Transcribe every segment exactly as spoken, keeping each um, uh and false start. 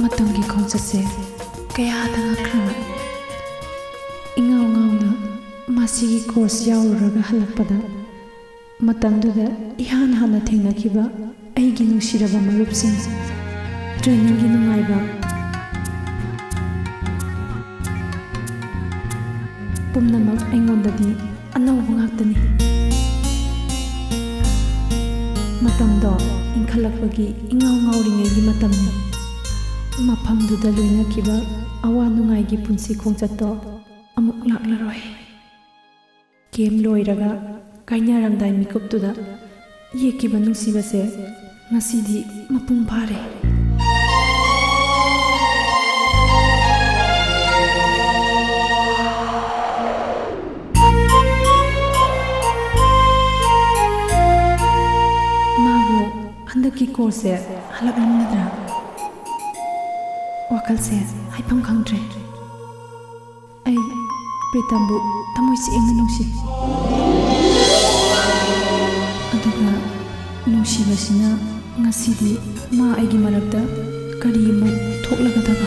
ꯃꯇꯝꯒꯤ ꯈꯣꯡꯆꯠꯁꯦ ꯀꯌꯥꯗ ꯉꯛꯈ꯭ꯔꯕ꯫ ꯏꯉꯥꯎ ꯉꯥꯎꯅ ꯃꯁꯤꯒꯤ ꯀꯣꯔꯁ ꯌꯥꯎꯔꯨꯔꯒ ꯍꯜꯂꯛꯄꯗ, ꯃꯇꯝꯗꯨꯗ ꯏꯍꯥꯟ ꯍꯥꯟꯅ ꯊꯦꯡꯅꯈꯤꯕ ꯑꯩꯒꯤ ꯅꯨꯡꯁꯤꯔꯕ ꯃꯔꯨꯞꯁꯤꯡ, ꯇ꯭ꯔꯦꯅꯤꯡꯒꯤ ꯅꯨꯡꯉꯥꯏꯕ, ꯄꯨꯝꯅꯃꯛ ꯑꯩꯉꯣꯟꯗꯗꯤ ꯑꯅꯧꯕ ꯉꯥꯛꯇꯅꯤ꯫ ꯃꯇꯝꯗꯣ ꯏꯟꯈꯠꯂꯛꯄꯒꯤ ꯏꯉꯥꯎ ꯉꯥꯎꯔꯤꯉꯩꯒꯤ ꯃꯇꯝꯅꯤ꯫ ꯃꯐꯝꯗꯨꯗ ꯂꯣꯏꯅꯈꯤꯕ ꯑꯋꯥ ꯅꯨꯡꯉꯥꯏꯒꯤ ꯄꯨꯟꯁꯤ ꯈꯣꯡꯆꯠꯇꯣ ꯑꯃꯨꯛ ꯂꯥꯛꯂꯔꯣꯏ꯫ ꯀꯦꯝ ꯂꯣꯏꯔꯒ ꯀꯥꯏꯅꯔꯝꯗꯥꯏ ꯃꯤꯀꯨꯞꯇꯨꯗ ꯌꯦꯛꯈꯤꯕ ꯅꯨꯡꯁꯤꯕꯁꯦ ꯉꯁꯤꯗꯤ ꯃꯄꯨꯡ ꯐꯥꯔꯦ꯫ ꯃꯥꯕꯨ ꯍꯟꯗꯛꯀꯤ ꯀꯣꯔꯁꯁꯦ ꯍꯜꯂꯛꯂꯝꯒꯗ꯭ꯔꯥ? ꯋꯥꯈꯜꯁꯦ ꯍꯥꯏꯐꯝ ꯈꯪꯗ꯭ꯔꯦ꯫ ꯑꯩ ꯄ꯭ꯔꯤꯇꯝꯕꯨ ꯊꯃꯣꯏ ꯁꯦꯡꯅ ꯅꯨꯡꯁꯤ꯫ ꯑꯗꯨꯒ ꯅꯨꯡꯁꯤꯕꯁꯤꯅ ꯉꯁꯤꯗꯤ ꯃꯥ ꯑꯩꯒꯤ ꯃꯔꯛꯇ ꯀꯔꯤ ꯑꯃꯨꯛ ꯊꯣꯛꯂꯒꯗꯕ?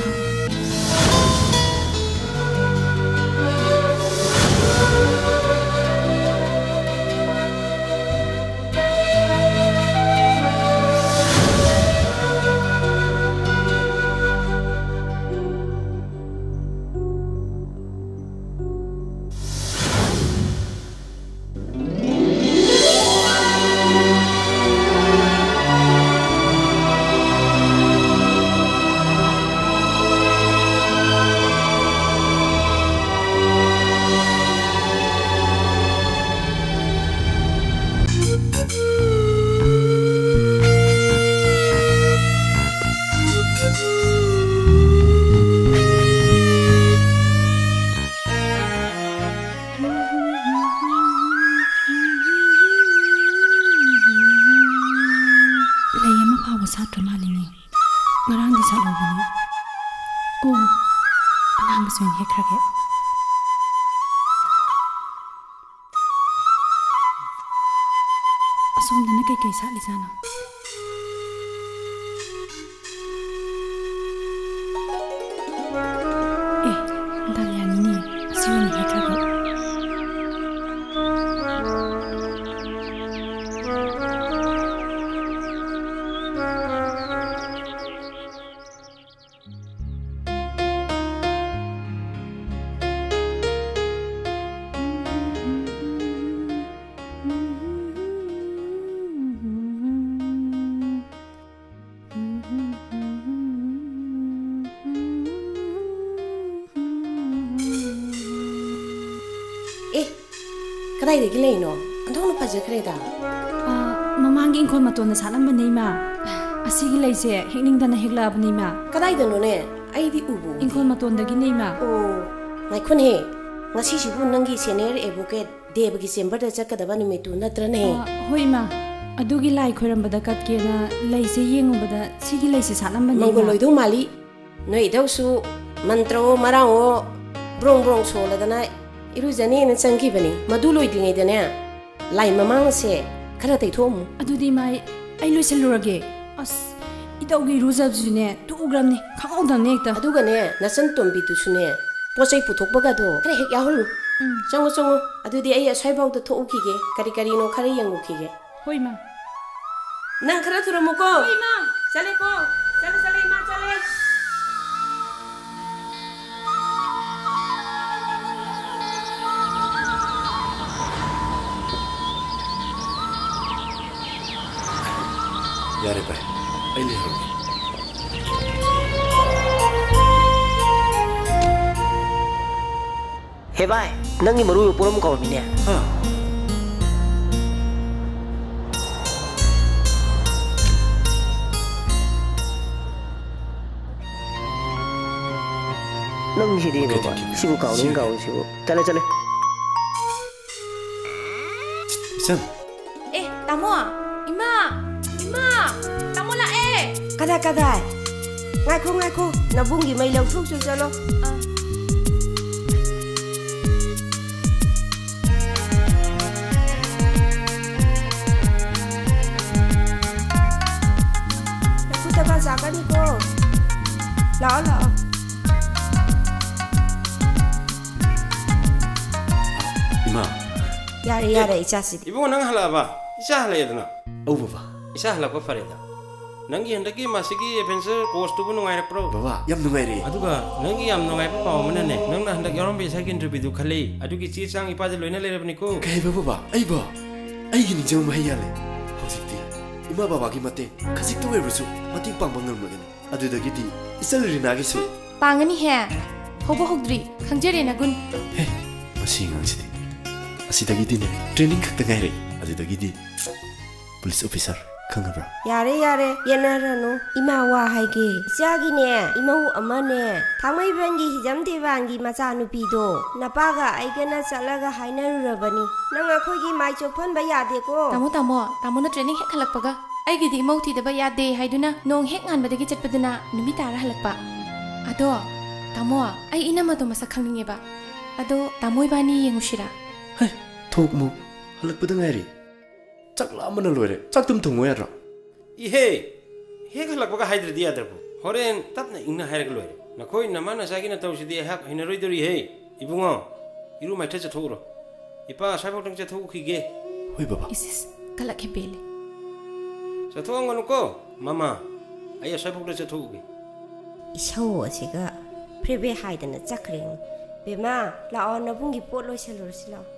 ꯂꯩ ꯑꯃ ꯐꯥꯎꯕ ꯁꯥꯠꯇ꯭ꯔ ꯃꯥꯜꯂꯤꯅꯦ꯫ ꯉꯔꯥꯡꯗꯤ ꯁꯥꯠꯍꯧꯕꯅꯤ꯫ ꯑꯣ, ꯑꯉꯥꯡꯕꯁꯨ ꯑꯣꯏꯅ ꯍꯦꯛꯈ꯭ꯔꯒꯦ꯫ ꯑꯁꯣꯝꯗꯅ ꯀꯩꯀꯩ ꯁꯥꯠꯂꯤꯖꯥꯠꯅꯣ? ꯀꯗꯥꯏꯗꯒꯤ ꯂꯩꯅꯣ? ꯑꯣꯟꯊꯣꯛꯅ ꯐꯖꯈ꯭ꯔꯦꯗ꯫ ꯑ, ꯃꯃꯥꯡꯒꯤ ꯏꯪꯈꯣꯜ ꯃꯇꯣꯟꯗ ꯁꯥꯠꯂꯝꯕꯅꯦ, ꯏꯃꯥ꯫ ꯑꯁꯤꯒꯤ ꯂꯩꯁꯦ ꯍꯦꯛꯅꯤꯡꯗꯅ ꯍꯦꯛꯂꯛꯑꯕꯅꯦ, ꯏꯃꯥ꯫ ꯀꯗꯥꯏꯗꯅꯣꯅꯦ? ꯑꯩꯗꯤ ꯎꯕꯨ ꯎꯗꯦ꯫ ꯏꯪꯈꯣꯜ ꯃꯇꯣꯟꯗꯒꯤꯅꯦ, ꯏꯃꯥ꯫ ꯑꯣ, ꯉꯥꯏꯈꯣꯅꯦ꯫ ꯉꯁꯤꯁꯤꯕꯨ ꯅꯪꯒꯤ senior advocate ꯗꯦꯕꯒꯤ chamberꯗ ꯆꯠꯀꯗꯕ ꯅꯨꯃꯤꯠꯇꯨ ꯅꯠꯇ꯭ꯔꯅꯦ? ꯑ, ꯍꯣꯏ, ꯏꯃꯥ꯫ ꯑꯗꯨꯒꯤ ꯂꯥꯏ ꯈꯣꯏꯔꯝꯕꯗ ꯀꯠꯀꯦꯅ ꯂꯩꯁꯦ ꯌꯦꯡꯉꯨꯕꯗ ꯁꯤꯒꯤ ꯂꯩꯁꯦ ꯁꯥꯠꯂꯝꯕꯅꯦ, ꯏꯃꯥ꯫ ꯃꯪꯒꯣꯜ ꯑꯣꯏꯗꯧ ꯃꯥꯜꯂꯤ꯫ ꯅꯣꯏ ꯏꯙꯧꯁꯨ ꯃꯟꯇ꯭ꯔꯋꯣ ꯃꯔꯥꯡꯋꯣ ꯕ꯭ꯔꯣꯡ ꯕ꯭ꯔꯣꯡ ꯁꯣꯜꯂꯗꯅ ꯏꯔꯨꯖꯅꯦꯅ ꯆꯪꯈꯤꯕꯅꯤ꯫ ꯃꯗꯨ ꯂꯣꯏꯗ꯭ꯔꯤꯉꯩꯗꯅꯦ, ꯂꯥꯏ ꯃꯃꯥꯡꯁꯦ ꯈꯔ ꯇꯩꯊꯣꯛꯑꯝꯃꯨ꯫ ꯑꯗꯨꯗꯤ ꯏꯃꯥ, ꯑꯩ ꯂꯣꯏꯁꯜꯂꯨꯔꯒꯦ꯫ ꯑꯁ, ꯏꯙꯧꯒꯤ ꯏꯔꯨꯖꯕꯁꯤꯅꯦ ꯇꯨꯈ꯭ꯔꯕꯅꯤ, ꯈꯪꯍꯧꯗꯕꯅꯦ ꯍꯦꯛꯇ꯫ ꯑꯗꯨꯒꯅꯦ, ꯅꯆꯟ ꯇꯣꯝꯕꯤꯗꯨꯁꯨꯅꯦ, ꯄꯣꯠ ꯆꯩ ꯄꯨꯊꯣꯛꯄꯒꯗꯣ ꯈꯔ ꯍꯦꯛ ꯌꯥꯎꯍꯜꯂꯨ꯫ ꯎꯝ꯫ ꯆꯪꯉꯣ, ꯆꯪꯉꯣ꯫ ꯑꯗꯨꯗꯤ ꯑꯩ ꯑꯁ꯭ꯋꯥꯏꯐꯥꯎꯗ ꯊꯣꯛꯎꯈꯤꯒꯦ, ꯀꯔꯤ ꯀꯔꯤꯅꯣ ꯈꯔ ꯌꯦꯡꯉꯨꯈꯤꯒꯦ꯫ ꯍꯣꯏ, ꯏꯃꯥ꯫ ꯅꯪ ꯈꯔ ꯊꯨꯔꯝꯃꯨꯀꯣ꯫ ꯍꯣꯏ, ꯏꯃꯥ꯫ ꯆꯠꯂꯦꯀꯣ꯫ ꯆꯠꯂꯦ, ꯆꯠꯂꯦ, ꯏꯃꯥ, ꯆꯠꯂꯦ꯫ ꯌꯥꯔꯦ ꯚꯥꯏ, ꯑꯩ ꯂꯩꯍꯧꯔꯒꯦ꯫ ꯍꯦ ꯚꯥꯏ, ꯅꯪꯒꯤ ꯃꯔꯨ ꯑꯣꯏꯕ ꯄꯣꯠ ꯑꯃ ꯀꯥꯎꯔꯝꯃꯤꯅꯦ꯫ ꯍꯥ? ꯅꯪꯁꯤꯗꯤ ꯀꯩ ꯕꯕꯥ, ꯇꯧꯔꯤꯒꯦ? ꯁꯤꯕꯨ ꯀꯥꯎꯅꯤꯡ ꯁꯤ ꯀꯥꯎꯏ ꯁꯤꯕꯨ꯫ ꯆꯠꯂꯦ, ꯆꯠꯂꯦ꯫ ꯏꯆꯟ꯫ ꯑꯦ, ꯇꯥꯃꯣ! ꯏꯃꯥ! ꯏꯃꯥ! ꯇꯥꯃꯣ ꯂꯥꯛꯑꯦ! ꯀꯗꯥꯏ, ꯀꯗꯥꯏ? ꯉꯥꯏꯈꯣ, ꯉꯥꯏꯈꯣ꯫ ꯅꯕꯨꯡꯒꯤ ꯃꯩ ꯂꯧꯊꯣꯛꯆꯣ ꯆꯠꯂꯣ꯫ ꯑꯥ꯫ ꯅꯈꯨꯠꯇꯒ ꯆꯥꯛꯀꯅꯤꯀꯣ꯫ ꯂꯥꯛꯑꯣ, ꯂꯥꯛꯑꯣ꯫ ꯏꯃꯥ꯫ ꯌꯥꯔꯦ, ꯌꯥꯔꯦ, ꯏꯆꯥꯁꯤꯗꯤ꯫ ꯏꯕꯨꯡꯉꯣ, ꯅꯪ ꯍꯜꯂꯛꯑꯕ? ꯏꯆꯥ ꯍꯜꯂꯛꯑꯦꯗꯅ꯫ ꯑꯧ, ꯕꯕꯥ꯫ ꯏꯆꯥ ꯍꯜꯂꯛꯄ ꯐꯔꯦꯗ꯫ ꯅꯪꯒꯤ ꯍꯟꯗꯛꯀꯤ ꯃꯥꯁꯤꯒꯤ adventure courseꯇꯨꯕꯨ ꯅꯨꯡꯉꯥꯏꯔꯛꯄ꯭ꯔꯣ? ꯕꯕꯥ, ꯌꯥꯝ ꯅꯨꯡꯉꯥꯏꯔꯦ꯫ ꯑꯗꯨꯒ ꯅꯪꯒꯤ ꯌꯥꯝ ꯅꯨꯡꯉꯥꯏꯕ ꯄꯥꯎ ꯑꯃꯅꯅꯦ, ꯅꯪꯅ ꯍꯟꯗꯛ ꯌꯥꯎꯔꯝꯕ ꯏꯁꯩꯒꯤ interviewꯗꯨ ꯈꯜꯂꯦ꯫ ꯑꯗꯨꯒꯤ ꯆꯦ ꯆꯥꯡ ꯏꯄꯥꯗ ꯂꯣꯏꯅ ꯂꯩꯔꯕꯅꯤꯀꯣ꯫ ꯀꯩ ꯍꯥꯏꯕ, ꯕꯕꯥ? ꯑꯩꯕꯣ? ꯑꯩꯒꯤ ꯅꯤꯡꯖꯪ ꯃꯍꯩ ꯌꯥꯜꯂꯦ꯫ ꯍꯧꯖꯤꯛꯇꯤ ꯏꯃꯥ ꯕꯕꯥꯒꯤ ꯃꯇꯦꯡ ꯈꯖꯤꯛꯇ ꯑꯣꯏꯔꯕꯁꯨ ꯃꯇꯦꯡ ꯄꯥꯡꯕ ꯉꯝꯂꯒꯅꯤ꯫ ꯑꯗꯨꯗꯒꯤꯗꯤ ꯏꯆꯜ ꯔꯤꯅꯥꯒꯤꯁꯨ꯫ ꯄꯥꯡꯒꯅꯤꯍꯦ꯫ ꯍꯧꯕ ꯍꯧꯗ꯭ꯔꯤ, ꯈꯪꯖꯔꯦ ꯅꯒꯨꯟ꯫ ꯍꯦ, ꯃꯁꯤ ꯑꯉꯥꯡꯁꯤꯗꯤ꯫ ꯑꯁꯤꯗꯒꯤꯗꯤꯅꯦ, training ꯈꯛꯇ ꯉꯥꯏꯔꯦ꯫ ꯑꯗꯨꯗꯒꯤꯗꯤ police officer, ꯈꯪꯉꯕ꯭ꯔꯥ? ꯌꯥꯔꯦ, ꯌꯥꯔꯦ, ꯌꯦꯠꯅꯔꯅꯨ꯫ ꯏꯃꯥ, ꯋꯥ ꯍꯥꯏꯒꯦ꯫ ꯏꯆꯥꯒꯤꯅꯦ, ꯏꯃꯧ ꯑꯃꯅꯦ, ꯊꯥꯡꯃꯩꯕꯟꯒꯤ ꯍꯤꯖꯝ ꯇꯦꯕꯥꯟꯒꯤ ꯃꯆꯥꯅꯨꯄꯤꯗꯣ ꯅꯄꯥꯒ ꯑꯩꯒꯅ ꯆꯠꯂꯒ ꯍꯥꯏꯅꯔꯨꯔꯕꯅꯤ꯫ ꯅꯪ ꯑꯩꯈꯣꯏꯒꯤ ꯃꯥꯏ ꯆꯣꯞꯍꯟꯕ ꯌꯥꯗꯦꯀꯣ꯫ ꯇꯥꯃꯣ, ꯇꯥꯃꯣ, ꯇꯥꯃꯣꯅ training ꯍꯦꯛ ꯍꯜꯂꯛꯄꯒ ꯑꯩꯒꯤꯗꯤ ꯏꯃꯧ ꯊꯤꯗꯕ ꯌꯥꯗꯦ ꯍꯥꯏꯗꯨꯅ ꯅꯣꯡ ꯍꯦꯛ ꯉꯥꯟꯕꯗꯒꯤ ꯆꯠꯄꯗꯨꯅ ꯅꯨꯃꯤꯠ ꯇꯥꯔ ꯍꯜꯂꯛꯄ꯫ ꯑꯗꯣ, ꯇꯥꯃꯣ, ꯑꯩ ꯏꯅꯝꯃꯗꯣ ꯃꯁꯛ ꯈꯪꯅꯤꯡꯉꯦꯕ꯫ ꯑꯗꯣ, ꯇꯥꯃꯣ ꯏꯕꯥꯅꯤ ꯌꯦꯡꯉꯨꯁꯤꯔꯥ? ꯍꯩ, ꯊꯣꯛꯃꯨ꯫ ꯍꯜꯂꯛꯄꯗ ꯉꯥꯏꯔꯤ꯫ ꯆꯥꯛ ꯂꯥꯝꯕꯅ ꯂꯣꯏꯔꯦ꯫ ꯆꯥꯛꯇꯨꯝ ꯊꯣꯡꯉꯣ ꯌꯥꯗ꯭ꯔꯣ? ꯏꯍꯦ! ꯍꯦꯛ ꯍꯜꯂꯛꯄꯒ ꯍꯥꯏꯗ꯭ꯔꯗꯤ ꯌꯥꯗ꯭ꯔꯕꯣ? ꯍꯣꯔꯦꯟ ꯇꯞꯅ ꯏꯪꯅ ꯍꯥꯏꯔꯒ ꯂꯣꯏꯔꯦ꯫ ꯅꯈꯣꯏ ꯅꯃꯥ ꯅꯆꯥꯒꯤ ꯅꯇꯧꯁꯤꯗꯤ ꯑꯩꯍꯥꯛ ꯍꯩꯅꯔꯣꯏꯗꯧꯔꯤꯍꯦ꯫ ꯏꯕꯨꯡꯉꯣ, ꯏꯔꯨ ꯃꯥꯏꯊ ꯆꯠꯊꯣꯛꯎꯔꯣ꯫ ꯏꯄꯥ ꯑꯁ꯭ꯋꯥꯏꯐꯥꯎꯗꯪ ꯆꯠꯊꯣꯛꯎꯈꯤꯒꯦ꯫ ꯍꯣꯏ, ꯕꯕꯥ꯫ ꯏꯁ, ꯏꯁ, ꯀꯂꯛ ꯍꯦ ꯄꯦꯜꯂꯦ꯫ ꯆꯠꯊꯣꯛꯑꯝꯒꯅꯨꯀꯣ, ꯃꯃꯥ꯫ ꯑꯩ ꯑꯁ꯭ꯋꯥꯏꯐꯥꯎꯗ ꯆꯠꯊꯣꯛꯎꯒꯦ꯫ ꯏꯁꯧ ꯑꯁꯤꯒ ꯐ꯭ꯔꯦꯕꯦ ꯍꯥꯏꯗꯅ ꯆꯠꯈ꯭ꯔꯦ꯫ ꯕꯦꯝꯃ, ꯂꯥꯛꯑꯣ, ꯅꯕꯨꯡꯒꯤ ꯄꯣꯠ ꯂꯣꯏꯁꯜꯂꯨꯔꯁꯤ ꯂꯥꯛꯑꯣ꯫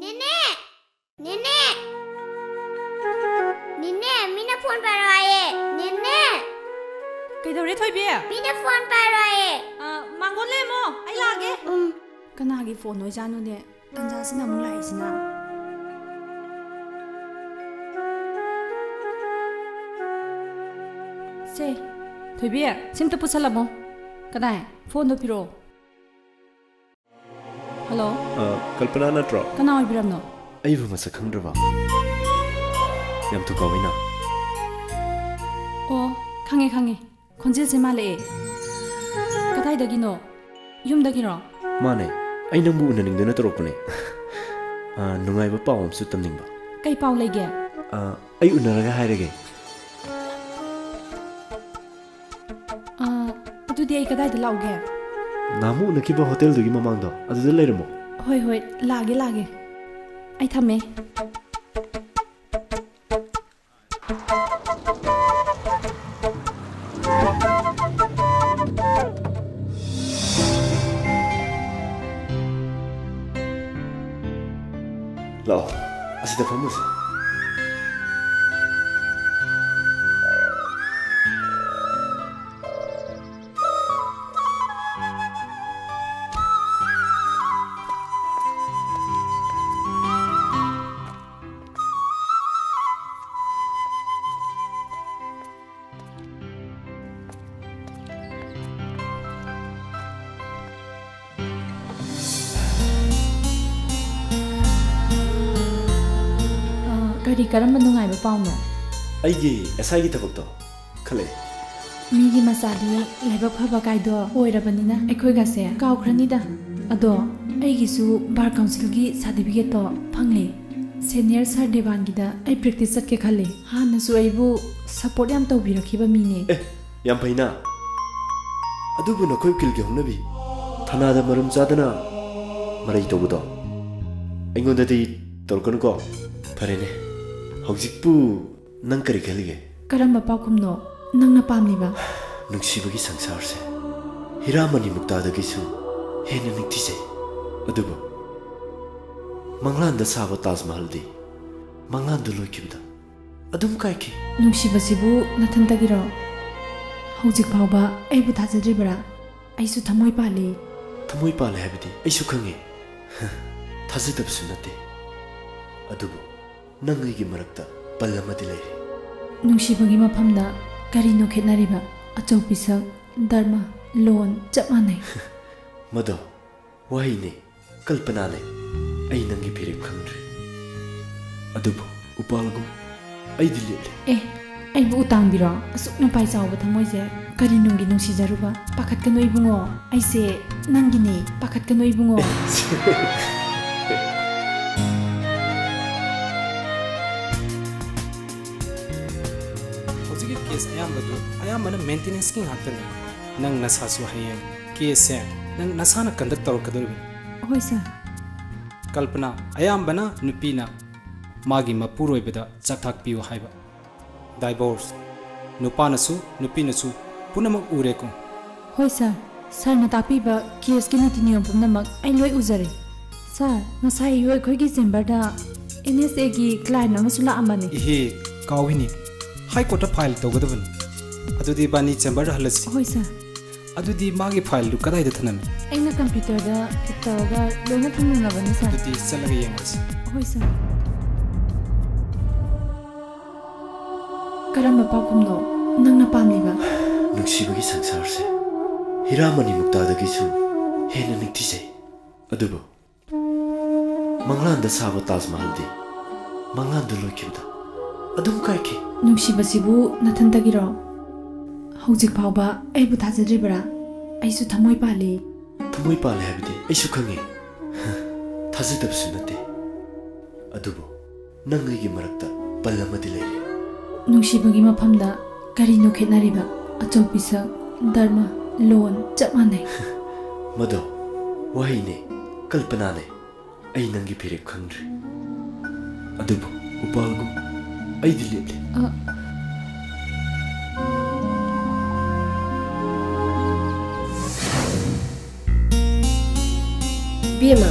ꯅꯦꯅꯦ! ꯅꯦꯅꯦ! ꯅꯦꯅꯦ, ꯃꯤꯅ ꯐꯣꯟ ꯄꯥꯏꯔꯛꯑꯣ ꯍꯥꯏꯌꯦ꯫ ꯅꯦꯅꯦ! ꯀꯩꯗꯧꯔꯦ, ꯊꯣꯏꯕꯤ? ꯃꯤꯅ ꯐꯣꯟ ꯄꯥꯏꯔꯛꯑꯣ ꯍꯥꯏꯌꯦ꯫ ꯑ, ꯃꯥꯡꯒꯣꯜ ꯂꯩꯔꯝꯃꯣ, ꯑꯩ ꯂꯥꯛꯑꯒꯦ꯫ ꯎꯝ꯫ ꯀꯅꯥꯒꯤ ꯐꯣꯟ ꯑꯣꯏꯖꯥꯠꯅꯣꯅꯦ? ꯇꯟꯖꯥꯁꯤꯅ ꯑꯃꯨꯛ ꯂꯥꯛꯏꯁꯤꯅ꯫ ꯁꯦ, ꯊꯣꯏꯕꯤ, ꯁꯤꯝꯇ ꯄꯨꯁꯜꯂꯝꯃꯣ꯫ ꯀꯗꯥꯏ? ꯐꯣꯟꯗꯣ ꯄꯤꯔꯛꯑꯣ꯫ ꯍꯜꯂꯣ? ꯑ, ꯀꯜꯄꯅꯥ ꯅꯠꯇ꯭ꯔꯣ? ꯀꯅꯥ ꯑꯣꯏꯕꯤꯔꯕꯅꯣ? ꯑꯩꯕꯨ ꯃꯁꯛ ꯈꯪꯗ꯭ꯔꯕ? ꯌꯥꯝ ꯊꯨ ꯀꯥꯎꯏꯅ꯫ ꯑꯣ, ꯈꯪꯉꯦ, ꯈꯪꯉꯦ꯫ ꯈꯣꯟꯖꯦꯜꯁꯦ ꯃꯥꯜꯂꯛꯑꯦ꯫ ꯀꯗꯥꯏꯗꯒꯤꯅꯣ? ꯌꯨꯝꯗꯒꯤꯔꯣ? ꯃꯥꯅꯦ꯫ ꯑꯩ ꯅꯪꯕꯨ ꯎꯅꯅꯤꯡꯗꯨꯅ ꯇꯧꯔꯛꯄꯅꯦ꯫ ꯑ, ꯅꯨꯡꯉꯥꯏꯕ ꯄꯥꯎ ꯑꯃꯁꯨ ꯇꯝꯅꯤꯡꯕ꯫ ꯀꯩ ꯄꯥꯎ ꯂꯩꯒꯦ? ꯑ, ꯑꯩ ꯎꯅꯔꯒ ꯍꯥꯏꯔꯒꯦ꯫ ꯑ, ꯑꯗꯨꯗꯤ ꯑꯩ ꯀꯗꯥꯏꯗ ꯂꯥꯛꯎꯒꯦ? ꯅꯍꯥꯟꯃꯨꯛ ꯎꯅꯈꯤꯕ ꯍꯣꯇꯦꯜꯗꯨꯒꯤ ꯃꯃꯥꯡꯗꯣ, ꯑꯗꯨꯗ ꯂꯩꯔꯝꯃꯣ꯫ ꯍꯣꯏ, ꯍꯣꯏ, ꯂꯥꯛꯑꯒꯦ, ꯂꯥꯛꯑꯒꯦ꯫ ꯑꯩ ꯊꯝꯃꯦ꯫ ꯂꯥꯛꯑꯣ, ꯑꯁꯤꯗ ꯐꯝꯃꯨꯁꯦ꯫ ꯑ, ꯀꯔꯤ, ꯀꯔꯝꯕ ꯅꯨꯡꯉꯥꯏꯕ ꯄꯥꯎꯅꯣ? ꯑꯩꯒꯤ ꯑꯦꯁ ꯑꯥꯏꯒꯤ ꯊꯕꯛꯇꯣ ꯈꯜꯂꯛꯑꯦ꯫ ꯃꯤꯒꯤ ꯃꯆꯥꯗꯤ ꯂꯥꯏꯕꯛ ꯐꯕ ꯀꯥꯏꯗꯣ ꯑꯣꯏꯔꯕꯅꯤꯅ ꯑꯩꯈꯣꯏꯒꯁꯦ ꯀꯥꯎꯈ꯭ꯔꯅꯤꯗ꯫ ꯑꯗꯣ ꯑꯩꯒꯤꯁꯨ ꯕꯥꯔ ꯀꯥꯎꯟꯁꯤꯜꯒꯤ ꯁꯥꯔꯇꯤꯐꯤꯀꯦꯠꯇꯣ ꯐꯪꯂꯦ꯫ ꯁꯦꯅꯤꯌꯔ ꯁꯥꯔ ꯗꯦꯕꯥꯟꯒꯤꯗ ꯑꯩ ꯄ꯭ꯔꯦꯛꯇꯤꯁ ꯆꯠꯀꯦ ꯈꯜꯂꯦ꯫ ꯍꯥꯟꯅꯁꯨ ꯑꯩꯕꯨ ꯁꯄꯣꯔꯠ ꯌꯥꯝ ꯇꯧꯕꯤꯔꯛꯈꯤꯕ ꯃꯤꯅꯦ꯫ ꯑꯦ, ꯌꯥꯝ ꯐꯩꯅ꯫ ꯑꯗꯨꯕꯨ ꯅꯈꯣꯏ ꯎꯀꯤꯜꯒꯤ ꯍꯧꯅꯕꯤ, ꯊꯅꯥꯗ ꯃꯔꯝ ꯆꯥꯗꯅ ꯃꯔꯩ ꯇꯧꯕꯗꯣ ꯑꯩꯉꯣꯟꯗꯗꯤ ꯇꯧꯔꯛꯀꯅꯨꯀꯣ꯫ ꯐꯔꯦꯅꯦ, ꯍꯧꯖꯤꯛꯄꯨ ꯅꯪ ꯀꯔꯤ ꯈꯜꯂꯤꯒꯦ? ꯀꯔꯝꯕ ꯄꯥꯎꯈꯨꯝꯅꯣ ꯅꯪꯅ ꯄꯥꯝꯂꯤꯕ? ꯅꯨꯡꯁꯤꯕꯒꯤ ꯁꯪꯁꯥꯔꯁꯦ ꯍꯤꯔꯥꯃꯅꯤ ꯃꯨꯛꯇꯥꯗꯒꯤꯁꯨ ꯍꯦꯟꯅ ꯅꯤꯡꯊꯤꯖꯩ꯫ ꯑꯗꯨꯕꯨ ꯃꯪꯂꯥꯟꯗ ꯁꯥꯕ ꯇꯥꯖ ꯃꯍꯜꯗꯤ ꯃꯪꯂꯥꯟꯗꯨ ꯂꯣꯏꯈꯤꯕꯗ ꯑꯗꯨꯝ ꯀꯥꯏꯈꯤ꯫ ꯅꯨꯡꯁꯤꯕꯁꯤꯕꯨ ꯅꯊꯟꯇꯒꯤꯔꯣ? ꯍꯧꯖꯤꯛ ꯐꯥꯎꯕ ꯑꯩꯕꯨ ꯊꯥꯖꯗ꯭ꯔꯤꯕꯔꯥ? ꯑꯩꯁꯨ ꯊꯃꯣꯏ ꯄꯥꯜꯂꯤ꯫ ꯊꯃꯣꯏ ꯄꯥꯜꯂꯦ ꯍꯥꯏꯕꯗꯤ ꯑꯩꯁꯨ ꯈꯪꯉꯤ꯫ ꯊꯥꯖꯗꯕꯁꯨ ꯅꯠꯇꯦ꯫ ꯑꯗꯨꯕꯨ ꯅꯪ ꯑꯩꯒꯤ ꯃꯔꯛꯇ ꯄꯜ ꯑꯃꯗꯤ ꯂꯩꯔꯤ꯫ ꯅꯨꯡꯁꯤꯕꯒꯤ ꯃꯐꯝꯗ ꯀꯔꯤꯅꯣ ꯈꯦꯠꯅꯔꯤꯕ? ꯑꯆꯧ ꯄꯤꯁꯛ, ꯙꯔꯃ, ꯂꯣꯟ ꯆꯞ ꯃꯥꯟꯅꯩ꯫ ꯃꯗꯣ ꯋꯥꯍꯩꯅꯤ, ꯀꯜꯄꯅꯥꯅꯤ꯫ ꯑꯩ ꯅꯪꯒꯤ ꯐꯤꯔꯦꯞ ꯈꯪꯗ꯭ꯔꯤ꯫ ꯑꯗꯨꯕꯨ ꯎꯄꯥꯜꯒꯨꯝ ꯑꯩꯗꯤ ꯂꯦꯞꯂꯦ꯫ ꯑꯦ, ꯑꯩꯕꯨ ꯎꯇꯥꯡꯕꯤꯔꯣ? ꯑꯁꯨꯛ ꯅꯄꯥꯏ ꯆꯥꯎꯕ ꯊꯃꯣꯏꯁꯦ ꯀꯔꯤ ꯅꯨꯡꯒꯤ ꯅꯨꯡꯁꯤꯖꯔꯨꯕ? ꯄꯥꯈꯠꯀꯅꯨ ꯏꯕꯨꯡꯉꯣ, ꯑꯩꯁꯦ ꯅꯪꯒꯤꯅꯦ, ꯄꯥꯈꯠꯀꯅꯨ ꯏꯕꯨꯡꯉꯣ꯫ ꯍꯧꯖꯤꯛꯀꯤ ꯀꯦꯁ ꯑꯌꯥꯝꯕꯗꯨ, ꯑꯌꯥꯝꯕꯅ ꯃꯦꯟꯇꯦꯅꯦꯟꯁꯀꯤ ꯉꯥꯛꯇꯅꯤ꯫ ꯅꯪ ꯅꯁꯥꯁꯨ ꯍꯌꯦꯡ ꯀꯦꯁꯁꯦ ꯅꯪ ꯅꯁꯥꯅ ꯀꯟꯗꯛ ꯇꯧꯔꯛꯀꯗꯧꯔꯤꯕꯅꯤ꯫ ꯍꯣꯏ ꯁꯥꯔ꯫ ꯀꯜꯄꯅꯥ, ꯑꯌꯥꯝꯕꯅ ꯅꯨꯄꯤꯅ ꯃꯥꯒꯤ ꯃꯄꯨꯔꯣꯏꯕꯗ ꯆꯥꯛꯊꯥꯛ ꯄꯤꯌꯨ ꯍꯥꯏꯕ꯫ ꯗꯥꯏꯚꯣꯔꯁ, ꯅꯨꯄꯥꯅꯁꯨ ꯅꯨꯄꯤꯅꯁꯨ ꯄꯨꯝꯅꯃꯛ ꯎꯔꯦꯀꯣ꯫ ꯍꯣꯏ ꯁꯥꯔ, ꯁꯥꯔꯅ ꯇꯥꯛꯄꯤꯕ ꯀꯦꯁꯀꯤ ꯅꯤꯇꯤ ꯅꯤꯌꯣꯝ ꯄꯨꯝꯅꯃꯛ ꯑꯩ ꯂꯣꯏ ꯎꯖꯔꯦ꯫ ꯁꯥꯔ, ꯉꯁꯥꯏ ꯑꯌꯨꯛ ꯑꯩꯈꯣꯏꯒꯤ ꯆꯦꯝꯕꯔꯗ ꯑꯦꯟ ꯑꯦꯁ ꯑꯦꯒꯤ ꯀ꯭ꯂꯥꯏꯟ ꯑꯃꯁꯨ ꯂꯥꯛꯑꯝꯕꯅꯤ꯫ ꯏꯍꯦ, ꯀꯥꯎꯏꯅꯦ, ꯍꯥꯏ ꯀꯣꯔꯠꯇ ꯐꯥꯏꯜ ꯇꯧꯒꯗꯕꯅꯤ꯫ ꯑꯗꯨꯗꯤ ꯏꯕꯥꯅꯤ ꯆꯦꯝꯕꯔꯗ ꯍꯜꯂꯁꯤ꯫ ꯍꯣꯏ ꯁꯥꯔ꯫ ꯑꯗꯨꯗꯤ ꯃꯥꯒꯤ ꯐꯥꯏꯜꯗꯨ ꯀꯗꯥꯏꯗ ꯊꯅꯝꯃꯤ? ꯑꯩꯅ ꯀꯝꯄ꯭ꯌꯨꯇꯔꯗ ꯐꯤꯠ ꯇꯧꯔꯒ ꯂꯣꯏꯅ ꯊꯝꯂꯝꯂꯕꯅꯤ ꯁꯥꯔ꯫ ꯑꯗꯨꯗꯤ ꯆꯠꯂꯒ ꯌꯦꯡꯉꯁꯤ꯫ ꯍꯣꯏ ꯁꯥꯔ꯫ ꯀꯔꯝꯕ ꯄꯥꯎꯈꯨꯝꯅꯣ ꯅꯪꯅ ꯄꯥꯝꯂꯤꯕ? ꯅꯨꯡꯁꯤꯕꯒꯤ ꯁꯪꯁꯥꯔꯁꯦ ꯍꯤꯔꯥꯃꯅꯤ ꯃꯨꯛꯇꯥꯗꯒꯤꯁꯨ ꯍꯦꯟꯅ ꯅꯤꯡꯊꯤꯖꯩ꯫ ꯑꯗꯨꯕꯨ ꯃꯪꯂꯥꯟꯗ ꯁꯥꯕ ꯇꯥꯖ ꯃꯍꯜꯗꯤ ꯃꯪꯂꯥꯟꯗ ꯂꯣꯏꯈꯤꯕꯗ ꯑꯗꯨꯝ ꯀꯥꯏꯈꯤ꯫ ꯅꯨꯡꯁꯤꯕꯁꯤꯕꯨ ꯅꯊꯟꯇꯒꯤꯔꯣ? ꯍꯧꯖꯤꯛ ꯐꯥꯎꯕ ꯑꯩꯕꯨ ꯊꯥꯖꯗ꯭ꯔꯤꯕꯔꯥ? ꯑꯩꯁꯨ ꯊꯃꯣꯏ ꯄꯥꯜꯂꯤ꯫ ꯊꯃꯣꯏ ꯄꯥꯜꯂꯦ ꯍꯥꯏꯕꯗꯤ ꯑꯩꯁꯨ ꯈꯪꯉꯤ꯫ ꯊꯥꯖꯗꯕꯁꯨ ꯅꯠꯇꯦ꯫ ꯑꯗꯨꯕꯨ ꯅꯪ ꯑꯩꯒꯤ ꯃꯔꯛꯇ ꯄꯜ ꯑꯃꯗꯤ ꯂꯩꯔꯤ꯫ ꯅꯨꯡꯁꯤꯕꯒꯤ ꯃꯐꯝꯗ ꯀꯔꯤꯅꯣ ꯈꯦꯠꯅꯔꯤꯕ? ꯑꯆꯧ ꯄꯤꯁꯛ, ꯙꯔꯃ, ꯂꯣꯟ ꯆꯞ ꯃꯥꯟꯅꯩ꯫ ꯃꯗꯣ ꯋꯥꯍꯩꯅꯦ, ꯀꯜꯄꯅꯥꯅꯦ꯫ ꯑꯩ ꯅꯪꯒꯤ ꯐꯤꯔꯦꯞ ꯈꯪꯗ꯭ꯔꯤ꯫ ꯑꯗꯨꯕꯨ ꯎꯄꯥꯜꯒꯨꯝ ꯑꯩꯗꯤ ꯂꯦꯞꯂꯤ꯫ ꯑ, ꯏꯕꯦꯝꯃ,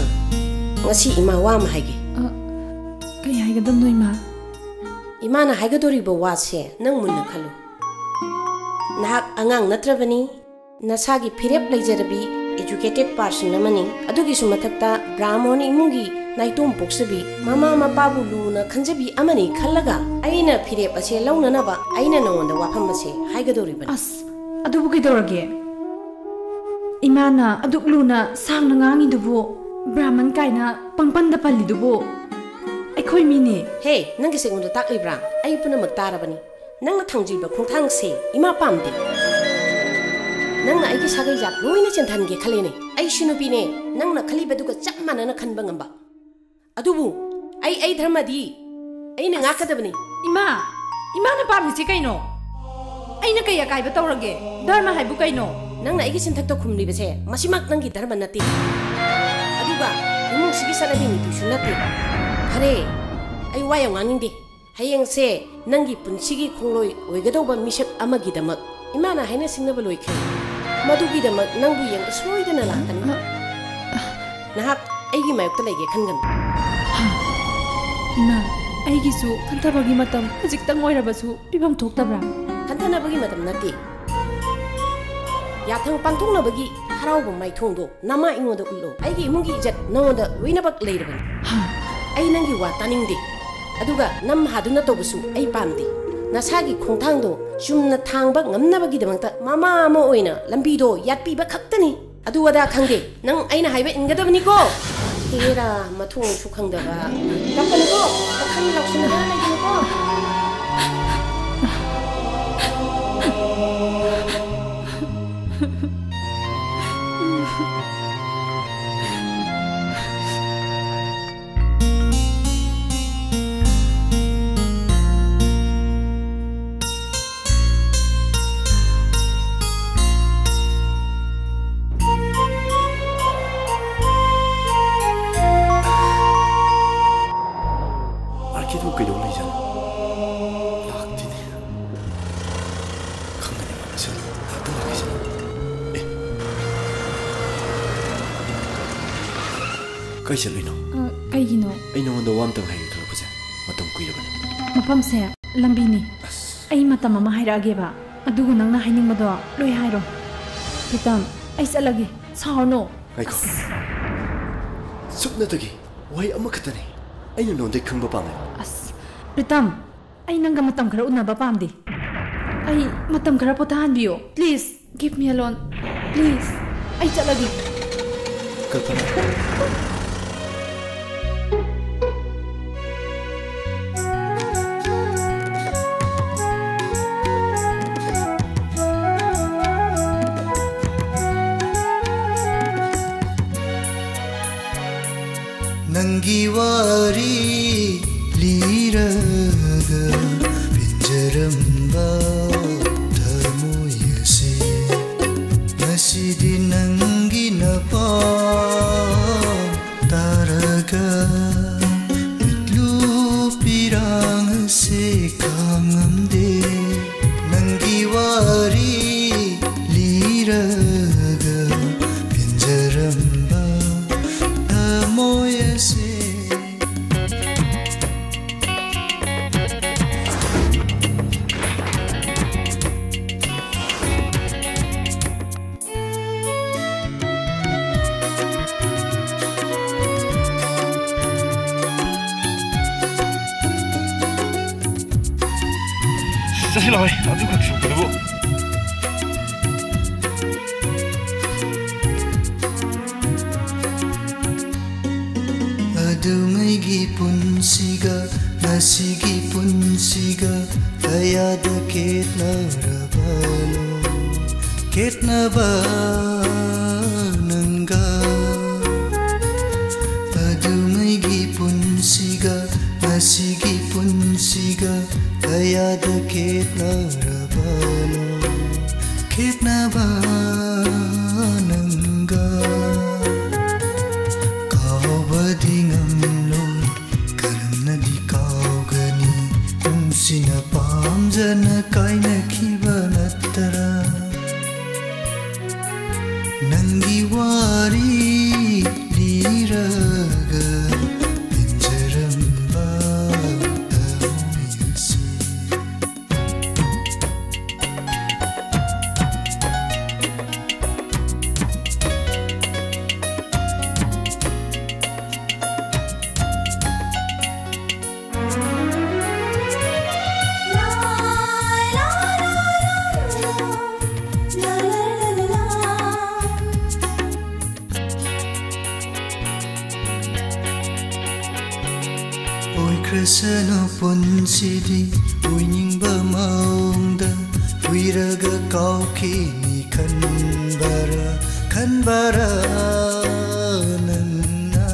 ꯉꯁꯤ ꯏꯃꯥ ꯋꯥ ꯑꯃ ꯍꯥꯏꯒꯦ꯫ ꯑ, ꯀꯩ ꯍꯥꯏꯒꯗꯕꯅꯣ, ꯏꯃꯥ? ꯏꯃꯥꯅ ꯍꯥꯏꯒꯗꯧꯔꯤꯕ ꯋꯥꯁꯦ ꯅꯪ ꯃꯨꯟꯅ ꯈꯜꯂꯨ꯫ ꯅꯍꯥꯛ ꯑꯉꯥꯡ ꯅꯠꯇ꯭ꯔꯕꯅꯤ, ꯅꯁꯥꯒꯤ ꯐꯤꯔꯦꯞ ꯂꯩꯖꯔꯕꯤ educated person ꯑꯃꯅꯤ꯫ ꯑꯗꯨꯒꯤꯁꯨ ꯃꯊꯛꯇ ꯕ꯭ꯔꯥꯍꯃꯣꯟ ꯏꯃꯨꯡꯒꯤ ꯅꯥꯏꯇꯣꯝ ꯄꯣꯛꯆꯕꯤ, ꯃꯃꯥ ꯃꯄꯥꯕꯨ ꯂꯨꯅ ꯈꯟꯖꯕꯤ ꯑꯃꯅꯤ ꯈꯜꯂꯒ ꯑꯩꯅ ꯐꯤꯔꯦꯞ ꯑꯁꯦ ꯂꯧꯅꯅꯕ ꯑꯩꯅ ꯅꯉꯣꯟꯗ ꯋꯥꯐꯝ ꯑꯁꯦ ꯍꯥꯏꯒꯗꯧꯔꯤꯕꯅꯤ꯫ ꯑꯁ, ꯑꯗꯨꯕꯨ ꯀꯩꯗꯧꯔꯒꯦ? ꯏꯃꯥꯅ ꯑꯗꯨꯛ ꯂꯨꯅ ꯁꯥꯡꯅ ꯉꯥꯡꯉꯤꯗꯨꯕꯨ, ꯕ꯭ꯔꯥꯍꯃꯟ ꯀꯥꯏꯅ ꯄꯪꯄꯟꯗ ꯄꯜꯂꯤꯗꯨꯕꯨ? ꯑꯩꯈꯣꯏ ꯃꯤꯅꯦ꯫ ꯍꯦ, ꯅꯪꯒꯤꯁꯦ ꯑꯩꯉꯣꯟꯗ ꯇꯥꯛꯂꯤꯕ꯭ꯔꯥ? ꯑꯩ ꯄꯨꯝꯅꯃꯛ ꯇꯥꯔꯕꯅꯤ꯫ ꯅꯪꯅ ꯊꯥꯡꯖꯤꯕ ꯈꯣꯡꯊꯥꯡꯁꯦ ꯏꯃꯥ ꯄꯥꯝꯗꯦ꯫ ꯅꯪꯅ ꯑꯩꯒꯤ ꯁꯥꯒꯩ ꯖꯥꯠ ꯂꯣꯏꯅ ꯆꯦꯟꯊꯍꯟꯒꯦ ꯈꯜꯂꯦꯅꯦ꯫ ꯑꯩꯁꯨ ꯅꯨꯄꯤꯅꯦ, ꯅꯪꯅ ꯈꯜꯂꯤꯕꯗꯨꯒ ꯆꯞ ꯃꯥꯟꯅꯅ ꯈꯟꯕ ꯉꯝꯕ꯫ ꯑꯗꯨꯕꯨ ꯑꯩ, ꯑꯩ ꯙꯔꯃꯗꯤ ꯑꯩꯅ ꯉꯥꯛꯀꯗꯕꯅꯤ꯫ ꯏꯃꯥ, ꯏꯃꯥꯅ ꯄꯥꯝꯃꯤꯁꯤ ꯀꯩꯅꯣ? ꯑꯩꯅ ꯀꯩ ꯑꯀꯥꯏꯕ ꯇꯧꯔꯒꯦ? ꯙꯔꯃ ꯍꯥꯏꯕꯨ ꯀꯩꯅꯣ? ꯅꯪꯅ ꯑꯩꯒꯤ ꯆꯤꯟꯊꯛꯇ ꯈꯨꯝꯂꯤꯕꯁꯦ, ꯃꯁꯤꯃꯛ ꯅꯪꯒꯤ ꯙꯔꯃ ꯅꯠꯇꯦ꯫ ꯑꯗꯨꯒ ꯏꯃꯨꯡꯁꯤꯒꯤ ꯆꯠꯅꯕꯤ ꯅꯤꯇꯤꯁꯨ ꯅꯠꯇꯦ꯫ ꯐꯔꯦ, ꯑꯩ ꯋꯥ ꯌꯥꯝ ꯉꯥꯡꯅꯤꯡꯗꯦ꯫ ꯍꯌꯦꯡꯁꯦ ꯅꯪꯒꯤ ꯄꯨꯟꯁꯤꯒꯤ ꯈꯣꯡꯂꯣꯏ ꯑꯣꯏꯒꯗꯧꯕ ꯃꯤꯁꯛ ꯑꯃꯒꯤꯗꯃꯛ ꯏꯃꯥꯅ ꯍꯥꯏꯅ ꯁꯤꯡꯅꯕ ꯂꯣꯏꯈ꯭ꯔꯦ꯫ ꯃꯗꯨꯒꯤꯗꯃꯛ ꯅꯪꯕꯨ ꯌꯦꯡꯕ ꯁꯣꯏꯗꯅ ꯂꯥꯛꯀꯅꯤ꯫ ꯅꯍꯥꯛ ꯑꯩꯒꯤ ꯃꯥꯌꯣꯛꯇ ꯂꯩꯒꯦ ꯈꯟꯒꯅꯨ꯫ ꯏꯃꯥ, ꯑꯩꯒꯤꯁꯨ ꯈꯟꯊꯕꯒꯤ ꯃꯇꯝ ꯈꯖꯤꯛꯇꯪ ꯑꯣꯏꯔꯕꯁꯨ ꯄꯤꯐꯝ ꯊꯣꯛꯇꯕ꯭ꯔꯥ? ꯈꯟꯊꯅꯕꯒꯤ ꯃꯇꯝ ꯅꯠꯇꯦ꯫ ꯌꯥꯊꯪ ꯄꯥꯡꯊꯣꯛꯅꯕꯒꯤ ꯍꯔꯥꯎꯕ ꯃꯥꯏꯊꯣꯡꯗꯣ ꯅꯃꯥ ꯑꯩꯉꯣꯟꯗ ꯎꯠꯂꯣ꯫ ꯑꯩꯒꯤ ꯏꯃꯨꯡꯒꯤ ꯏꯖꯠ ꯅꯉꯣꯟꯗ ꯂꯣꯏꯅꯃꯛ ꯂꯩꯔꯕꯅꯤ꯫ ꯍꯥ? ꯑꯩ ꯅꯪꯒꯤ ꯋꯥ ꯇꯥꯅꯤꯡꯗꯦ꯫ ꯑꯗꯨꯒ ꯅꯝ ꯍꯥꯗꯨꯅ ꯇꯧꯕꯁꯨ ꯑꯩ ꯄꯥꯝꯗꯦ꯫ ꯅꯁꯥꯒꯤ ꯈꯣꯡꯊꯥꯡꯗꯣ ꯆꯨꯝꯅ ꯊꯥꯡꯕ ꯉꯝꯅꯕꯒꯤꯗꯃꯛꯇ ꯃꯃꯥ ꯑꯃ ꯑꯣꯏꯅ ꯂꯝꯕꯤꯗꯣ ꯌꯥꯠꯄꯤꯕ ꯈꯛꯇꯅꯤ꯫ ꯑꯗꯨ ꯑꯗꯥ ꯈꯪꯗꯦ꯫ ꯅꯪ ꯑꯩꯅ ꯍꯥꯏꯕ ꯏꯟꯒꯗꯕꯅꯤꯀꯣ꯫ ꯍꯦꯔꯥ, ꯃꯊꯣꯡꯁꯨ ꯈꯪꯗꯕ꯫ ꯂꯥꯛꯀꯅꯨꯀꯣ꯫ ꯄꯥꯈꯪ ꯂꯥꯎꯁꯤꯟꯅꯗꯅ ꯂꯩꯒꯅꯨꯀꯣ꯫ ꯑꯥꯔꯀꯦꯗꯨ ꯀꯩꯗꯧ ꯂꯩꯖꯥꯠꯅꯣ? ꯂꯥꯛꯇꯦꯅꯦ꯫ ꯈꯪꯒꯅꯤ ꯃꯥ ꯉꯁꯤ꯫ ꯉꯥꯛꯇꯪ ꯂꯥꯛꯈꯤꯁꯅꯨ꯫ ꯑꯦ꯫ ꯀꯥꯏ ꯆꯠꯂꯨꯏꯅꯣ? ꯑ, ꯀꯩꯒꯤꯅꯣ? ꯑꯩ ꯅꯉꯣꯟꯗ ꯋꯥ ꯑꯝꯇꯪ ꯍꯥꯏꯒꯦ ꯈꯜꯂꯛꯄꯁꯦ ꯃꯇꯝ ꯀꯨꯏꯔꯕꯅꯤ꯫ ꯃꯐꯝꯁꯦ ꯂꯝꯕꯤꯅꯤ꯫ ꯑꯁ꯫ ꯑꯩ ꯃꯇꯝ ꯑꯃ ꯍꯥꯏꯔꯛꯑꯒꯦꯕ, ꯑꯗꯨꯒ ꯅꯪꯅ ꯍꯥꯏꯅꯤꯡꯕꯗꯣ ꯂꯣꯏ ꯍꯥꯏꯔꯣ꯫ ꯄ꯭ꯔꯤꯇꯝ, ꯑꯩ ꯆꯠꯂꯒꯦ꯫ ꯁꯥꯎꯔꯅꯨ꯫ ꯉꯥꯏꯈꯣ꯫ ꯑꯁ꯫ ꯁꯨꯞꯅꯇꯒꯤ ꯋꯥꯍꯩ ꯑꯃꯈꯛꯇꯅꯤ ꯑꯩꯅ ꯅꯉꯣꯟꯗꯩ ꯈꯪꯕ ꯄꯥꯝꯃꯦ꯫ ꯑꯁ, ꯄ꯭ꯔꯤꯇꯝ, ꯑꯩ ꯅꯪꯒ ꯃꯇꯝ ꯈꯔ ꯎꯅꯕ ꯄꯥꯝꯗꯦ꯫ ꯑꯩ ꯃꯇꯝ ꯈꯔ ꯄꯣꯊꯥꯍꯟꯕꯤꯌꯣ꯫ Please, give me alone. Please, ꯑꯩ ꯆꯠꯂꯒꯦ꯫ ꯀꯜꯄꯅꯥ꯫ ꯅꯪꯒꯤ ꯋꯥꯔꯤ ꯂꯤꯔꯒ ꯄꯦꯟꯖꯔꯝꯕ ꯊꯃꯣꯏ ꯑꯁꯤ ꯉꯁꯤꯗꯤ ꯅꯪꯒꯤ ꯅꯄꯥꯎ ꯇꯥꯔꯒ ꯃꯤꯠꯂꯨ ꯄꯤꯔꯥꯡ ꯑꯁꯤ ꯈꯥꯡꯉꯝꯗꯦ꯫ ꯅꯪꯒꯤ ꯋꯥꯔꯤ ꯂꯤꯔꯒ ꯄꯦꯟꯖꯔꯝꯕ ꯊꯃꯣꯏ ꯑꯁꯤ꯫ ꯆꯠꯁꯤ ꯂꯥꯛꯑꯣ, ꯑꯗꯨꯈꯛ ꯁꯨꯕꯗꯨꯕꯨ꯫ ꯑꯗꯨꯉꯩꯒꯤ ꯄꯨꯟꯁꯤꯒ ꯉꯁꯤꯒꯤ ꯄꯨꯟꯁꯤꯒ ꯀꯌꯥꯗ ꯈꯦꯠꯅꯔꯕꯅꯣ? ꯈꯦꯠꯅꯕ ꯅꯪꯒ ꯑꯗꯨꯉꯩꯒꯤ ꯄꯨꯟꯁꯤꯒ ꯉꯁꯤꯒꯤ ꯄꯨꯟꯁꯤꯒ ꯀꯌꯥꯗ ꯈꯦꯠꯅꯔꯕꯅꯣ? ꯈꯦꯠꯅꯕ ꯅꯪꯒ ꯀꯥꯎꯕꯗꯤ ꯉꯝꯂꯣꯏ, ꯀꯔꯝꯅꯗꯤ ꯀꯥꯎꯒꯅꯤ? ꯅꯨꯡꯁꯤꯅ ꯄꯥꯝꯖꯅ ꯀꯥꯏꯅꯈꯤꯕ ꯅꯠꯇ꯭ꯔꯥ? ꯅꯪꯒꯤ ꯋꯥꯔꯤ ꯂꯤꯔꯒ ꯄꯦꯟꯖꯔꯝꯕ ꯊꯃꯣꯏ ꯑꯁꯤ꯫ ꯑꯣꯏꯈ꯭ꯔꯁꯅꯨ ꯄꯨꯟꯁꯤꯗꯤ ꯑꯣꯏꯅꯤꯡꯕ ꯃꯑꯣꯡꯗ ꯀꯨꯏꯔꯒ ꯀꯥꯎꯈꯤꯅꯤ ꯈꯟꯕꯔꯥ, ꯈꯟꯕꯔꯥ ꯅꯪꯅ?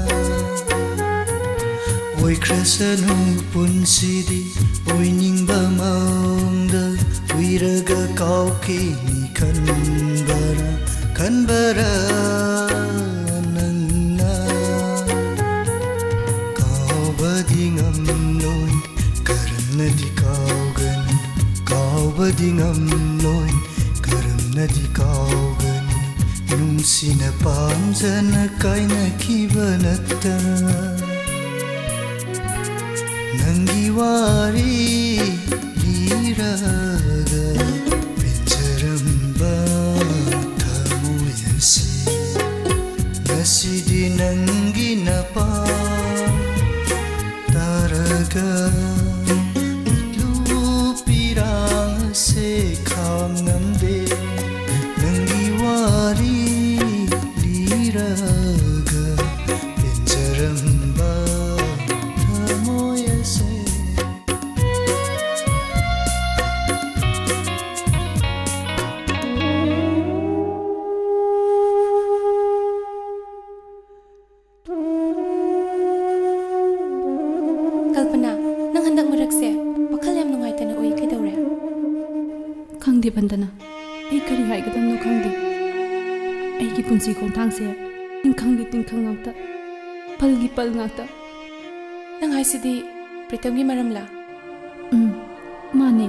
ꯑꯣꯏꯈ꯭ꯔꯁꯅꯨ ꯄꯨꯟꯁꯤꯗꯤ ꯑꯣꯏꯅꯤꯡꯕ ꯃꯑꯣꯡꯗ ꯀꯨꯏꯔꯒ ꯀꯥꯎꯈꯤꯅꯤ ꯈꯟꯕꯔꯥ, ꯈꯟꯕꯔꯥ ꯅꯪꯅ? ꯀꯥꯎꯕꯗꯤ ꯉꯝꯂꯣꯏ, ꯀꯔꯝꯅꯗꯤ ꯀꯥꯎꯒꯅꯤ? ꯀꯥꯎꯕꯗꯤ ꯉꯝꯂꯣꯏ, ꯀꯔꯝꯅꯗꯤ ꯀꯥꯎꯒꯅꯤ? ꯅꯨꯡꯁꯤꯅ ꯄꯥꯝꯖꯅ ꯀꯥꯏꯅꯈꯤꯕ ꯅꯠꯇꯅ꯫ ꯅꯪꯒꯤ ꯋꯥꯔꯤ ꯂꯤꯔꯒ ꯄꯦꯟꯖꯔꯝꯕ ꯊꯃꯣꯏ ꯑꯁꯤ ꯉꯁꯤꯗꯤ ꯅꯪꯒꯤ ꯅꯄꯥ ꯇꯥꯔꯒ ꯃꯤꯠꯂꯨ ꯄꯤꯔꯥꯡ ꯑꯁꯦ ꯈꯥꯝ ꯉꯝꯗꯦ꯫ ꯅꯪꯒꯤ ꯋꯥꯔꯤ ꯂꯤꯔꯒ ꯄꯦꯟꯖꯔꯝꯕ ꯊꯃꯣꯏ ꯑꯁꯦ꯫ ꯀꯜꯄꯅꯥ, ꯅꯪ ꯍꯟꯗꯛ ꯃꯔꯛꯁꯦ ꯋꯥꯈꯜ ꯌꯥꯝ ꯅꯨꯡꯉꯥꯏꯇꯅ ꯎꯏ, ꯀꯩꯗꯧꯔꯦ? ꯈꯪꯗꯦ ꯕꯟꯗꯅꯥ, ꯑꯩ ꯀꯔꯤ ꯍꯥꯏꯒꯗꯕꯅꯣ ꯈꯪꯗꯦ꯫ ꯑꯩꯒꯤ ꯄꯨꯟꯁꯤ ꯈꯣꯡꯊꯥꯡꯁꯦ ꯇꯤꯟꯈꯪꯒꯤ ꯇꯤꯟꯈꯪ ꯉꯥꯛꯇ, ꯄꯜꯒꯤ ꯄꯜ ꯉꯥꯛꯇ꯫ ꯅꯪ ꯍꯥꯏꯁꯤꯗꯤ ꯄ꯭ꯔꯤꯇꯝꯒꯤ ꯃꯔꯝꯂꯥ? ꯎꯝ, ꯃꯥꯅꯦ꯫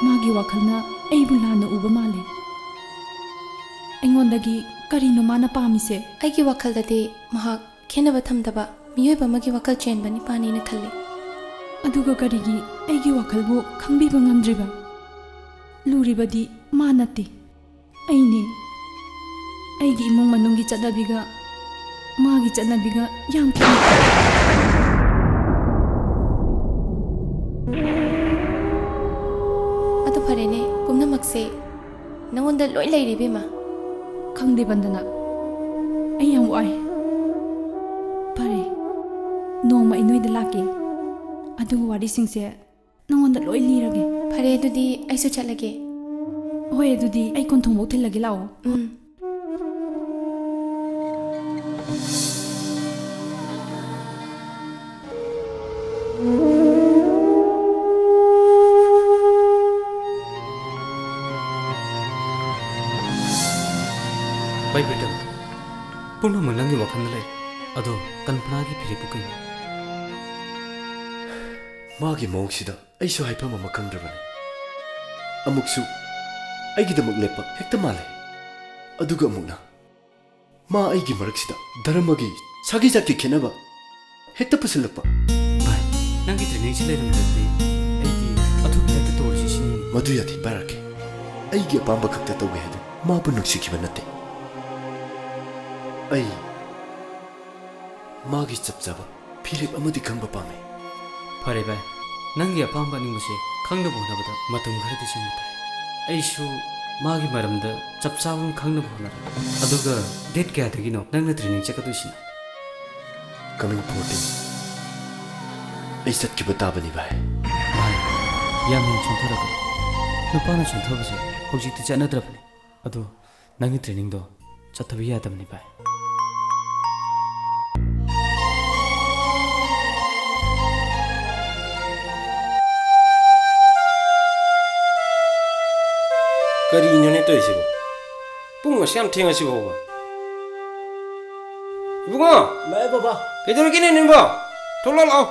ꯃꯥꯒꯤ ꯋꯥꯈꯜꯅ ꯑꯩꯕꯨ ꯂꯥꯟꯅ ꯎꯕ ꯃꯥꯜꯂꯦ꯫ ꯑꯩꯉꯣꯟꯗꯒꯤ ꯀꯔꯤꯅꯣ ꯃꯥꯅ ꯄꯥꯝꯃꯤꯁꯦ? ꯑꯩꯒꯤ ꯋꯥꯈꯜꯗꯗꯤ ꯃꯍꯥꯛ ꯈꯦꯟꯅꯕ ꯊꯝꯗꯕ ꯃꯤꯑꯣꯏꯕ ꯑꯃꯒꯤ ꯋꯥꯈꯜ ꯆꯦꯟꯕ ꯅꯨꯄꯥꯅꯦꯅ ꯈꯜꯂꯤ꯫ ꯑꯗꯨꯒ ꯀꯔꯤꯒꯤ ꯑꯩꯒꯤ ꯋꯥꯈꯜꯕꯨ ꯈꯪꯕꯤꯕ ꯉꯝꯗ꯭ꯔꯤꯕ? ꯂꯨꯔꯤꯕꯗꯤ ꯃꯥ ꯅꯠꯇꯦ, ꯑꯩꯅꯦ꯫ ꯑꯩꯒꯤ ꯏꯃꯨꯡ ꯃꯅꯨꯡꯒꯤ ꯆꯠꯅꯕꯤꯒ ꯃꯥꯒꯤ ꯆꯠꯅꯕꯤꯒ ꯌꯥꯝ ꯈꯦꯠꯅꯩ꯫ ꯑꯗꯨ ꯐꯔꯦꯅꯦ, ꯄꯨꯝꯅꯃꯛꯁꯦ ꯅꯉꯣꯟꯗ ꯂꯣꯏ ꯂꯩꯔꯦ, ꯏꯕꯦꯝꯃ꯫ ꯈꯪꯗꯦ ꯕꯟꯗꯅꯥ, ꯑꯩ ꯌꯥꯝ ꯋꯥꯏ꯫ ꯐꯔꯦ, ꯅꯣꯡꯃ ꯑꯩ ꯅꯣꯏꯗ ꯂꯥꯛꯀꯦ, ꯑꯗꯨꯒ ꯋꯥꯔꯤꯁꯤꯡꯁꯦ ꯅꯉꯣꯟꯗ ꯂꯣꯏ ꯂꯤꯔꯒꯦ꯫ ꯐꯔꯦ, ꯑꯗꯨꯗꯤ ꯑꯩꯁꯨ ꯆꯠꯂꯒꯦ꯫ ꯍꯣꯏ, ꯑꯗꯨꯗꯤ ꯑꯩ ꯀꯣꯟꯊꯣꯡꯕꯧ ꯊꯤꯜꯂꯒꯦ, ꯂꯥꯛꯑꯣ꯫ ꯎꯝ꯫ ꯄꯨꯝꯅꯃꯛ ꯅꯪꯒꯤ ꯋꯥꯈꯜꯗ ꯂꯩ꯫ ꯑꯗꯣ ꯀꯜꯄꯅꯥꯒꯤ ꯐꯤꯔꯦꯞꯄꯨ ꯀꯩꯅꯣ? ꯃꯥꯒꯤ ꯃꯑꯣꯡꯁꯤꯗ ꯑꯩꯁꯨ ꯍꯥꯏꯐꯝ ꯑꯃ ꯈꯪꯗ꯭ꯔꯕꯅꯤ꯫ ꯑꯃꯨꯛꯁꯨ ꯑꯩꯒꯤꯗꯃꯛ ꯂꯦꯞꯄ ꯍꯦꯛꯇ ꯃꯥꯜꯂꯦ, ꯑꯗꯨꯒ ꯑꯃꯨꯛꯅ ꯃꯥ ꯑꯩꯒꯤ ꯃꯔꯛꯁꯤꯗ ꯙꯔꯃꯒꯤ, ꯁꯥꯒꯩ ꯖꯥꯠꯀꯤ ꯈꯦꯠꯅꯕ ꯍꯦꯛꯇ ꯄꯨꯁꯤꯜꯂꯛꯄ꯫ ꯚꯥꯏ, ꯅꯪꯒꯤ trainingꯁꯤ ꯂꯩꯔꯝꯗ꯭ꯔꯗꯤ ꯑꯩꯗꯤ ꯑꯊꯨꯕ ꯍꯦꯛꯇ ꯇꯧꯔꯁꯤ ꯁꯤꯅꯤ꯫ ꯃꯗꯨ ꯌꯥꯊꯤꯟ ꯄꯥꯏꯔꯛꯀꯦ꯫ ꯑꯩꯒꯤ ꯑꯄꯥꯝꯕ ꯈꯛꯇ ꯇꯧꯒꯦ ꯍꯥꯏꯗꯨꯅ ꯃꯥꯕꯨ ꯅꯨꯡꯁꯤꯈꯤꯕ ꯅꯠꯇꯦ꯫ ꯑꯩ ꯃꯥꯒꯤ ꯆꯞ ꯆꯥꯕ ꯐꯤꯔꯦꯞ ꯑꯃꯗꯤ ꯈꯪꯕ ꯄꯥꯝꯃꯤ꯫ ꯐꯔꯦ ꯚꯥꯏ, ꯅꯪꯒꯤ ꯑꯄꯥꯝꯕ ꯑꯅꯤꯡꯕꯁꯦ ꯈꯪꯅꯕ ꯍꯣꯠꯅꯕꯗ ꯃꯇꯝ ꯈꯔꯗꯤ ꯆꯪꯕ ꯇꯥꯏ꯫ ꯑꯩꯁꯨ ꯃꯥꯒꯤ ꯃꯔꯝꯗ ꯆꯞ ꯆꯥꯕ ꯑꯃ ꯈꯪꯅꯕ ꯍꯣꯠꯅꯔꯒꯦ꯫ ꯑꯗꯨꯒ date ꯀꯌꯥꯗꯒꯤꯅꯣ ꯅꯪꯅ training ꯆꯠꯀꯗꯣꯏꯁꯤꯅ? Coming fourteen꯫ ꯑꯩ ꯆꯠꯈꯤꯕ ꯇꯥꯕꯅꯤ, ꯚꯥꯏ꯫ ꯚꯥꯏ, ꯌꯥꯝ ꯍꯦꯟꯅ ꯆꯣꯟꯊꯔꯛꯀꯅꯨ꯫ ꯅꯨꯄꯥꯅ ꯆꯣꯟꯊꯕꯁꯦ ꯍꯧꯖꯤꯛꯇꯤ ꯆꯠꯅꯗ꯭ꯔꯕꯅꯤ꯫ ꯑꯗꯣ ꯅꯪꯒꯤ trainingꯗꯣ ꯆꯠꯇꯕ ꯌꯥꯗꯕꯅꯤ, ꯚꯥꯏ꯫ ꯀꯔꯤꯅꯣꯅꯦ ꯇꯧꯔꯤꯁꯤꯕꯣ? ꯄꯨꯡ ꯑꯁꯨꯛ ꯌꯥꯝ ꯊꯦꯡꯉꯁꯤꯐꯥꯎꯕ? ꯏꯕꯨꯡꯉꯣ! ꯂꯥꯛꯑꯦ, ꯕꯕꯥ꯫ ꯀꯩꯗꯧꯔꯒꯦꯅꯦ ꯅꯪꯕꯣ? ꯊꯣꯛꯂꯛꯑꯣ, ꯂꯥꯛꯑꯣ꯫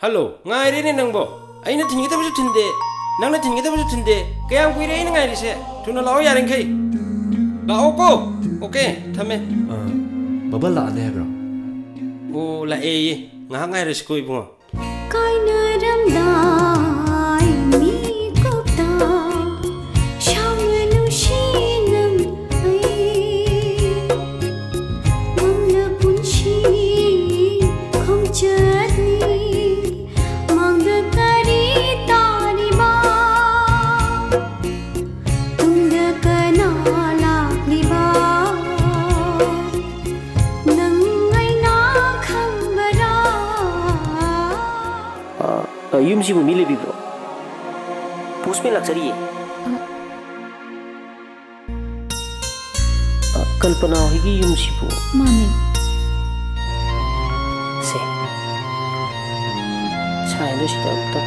ꯍꯜꯂꯣ, ꯉꯥꯏꯔꯦꯅꯦ ꯅꯪꯕꯣ꯫ ꯑꯩꯅ ꯊꯤꯟꯒꯗꯕꯁꯨ ꯊꯤꯟꯗꯦ, ꯅꯪꯅ ꯊꯤꯟꯒꯗꯕꯁꯨ ꯊꯤꯟꯗꯦ꯫ ꯀꯌꯥꯝ ꯀꯨꯏꯔꯦ ꯑꯩꯅ ꯉꯥꯏꯔꯤꯁꯦ? ꯊꯨꯅ ꯂꯥꯛꯑꯣ ꯌꯥꯔꯤꯈꯩ꯫ ꯂꯥꯛꯑꯣꯀꯣ꯫ ꯑꯣꯀꯦ, ꯊꯝꯃꯦ꯫ ꯑ, ꯕꯕꯥ ꯂꯥꯛꯑꯅꯤ ꯍꯥꯏꯕ꯭ꯔꯣ? ꯑꯣ, ꯂꯥꯛꯑꯦꯌꯦ꯫ ꯉꯥꯏꯍꯥꯛ ꯉꯥꯏꯔꯁꯤꯀꯣ ꯏꯕꯨꯡꯉꯣ꯫ ꯀꯥꯏꯅꯔꯝꯗꯥꯏ ꯃꯤꯀꯨꯞꯇ ꯁꯥꯎꯅ ꯅꯨꯡꯁꯤ ꯅꯪ ꯑꯩ꯫ ꯃꯪꯂ ꯄꯨꯟꯁꯤ ꯈꯣꯡꯆꯠꯅꯤ ꯃꯥꯡꯗ ꯀꯔꯤ ꯇꯥꯔꯤꯕ? ꯇꯨꯡꯗ ꯀꯅꯥ ꯂꯥꯛꯂꯤꯕ? ꯅꯪ ꯑꯩꯅ ꯈꯪꯕꯔꯥ? ꯑ, ꯑ, ꯌꯨꯝꯁꯤꯕꯨ ꯃꯤ ꯂꯩꯕꯤꯕ꯭ꯔꯣ? Postman ꯂꯥꯛꯆꯔꯤꯌꯦ꯫ ꯑ, ꯀꯜꯄꯅꯥ ꯍꯣꯏꯒꯤ ꯌꯨꯝꯁꯤꯕꯨ? ꯃꯥꯅꯦ꯫ ꯁꯦ, ꯁꯥꯏꯟꯗꯣ ꯁꯤꯗ ꯑꯝꯇ,